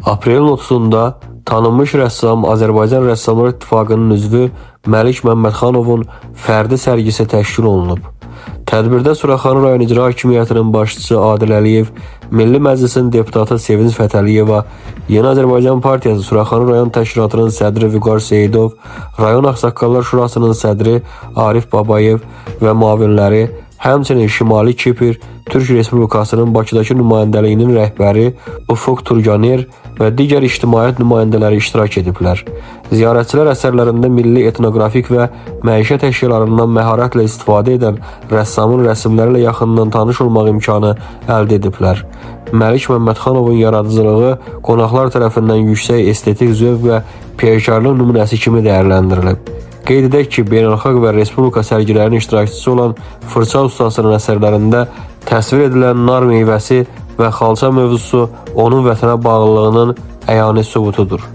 Aprelin 30-da tanınmış rəssam Azərbaycan Rəssamlar İttifaqının üzvü Məlik Məmmədxanovun fərdi sərgisi təşkil olunub. Tədbirdə Suraxanı rayon İcra Hakimiyyətinin başçısı Adil Əliyev, Milli Məclisin deputatı Sevinc Fətəliyeva, Yeni Azərbaycan Partiyası Suraxanı rayon təşkilatının sədri Vüqar Seyidov, rayon Ağsaqqallar Şurasının sədri Arif Babayev və müavinləri, həmçinin Şimali Kipr Türk Respublikasının Bakıdakı nümayəndəliyinin rəhbəri Ufuk Turganer və digər ictimaiyyət nümayəndələri iştirak ediblər. Ziyarətçilər əsərlərində milli etnoqrafik və məişət əşyalarından məharətlə istifadə edən rəssamın rəsmləri ilə yaxından tanış olmaq imkanı əldə ediblər. Məlik Məmmədxanovun yaradıcılığı qonaqlar tərəfindən yüksək estetik zövq və peşəkarlıq nümunəsi kimi dəyərləndirilib. Qeyd edək ki, beynəlxalq və respublika sərgilərinin iştirakçısı olan fırça ustasının əsərlərində təsvir edilən nar meyvəsi və xalça mövzusu onun vətənə bağlılığının əyani sübutudur.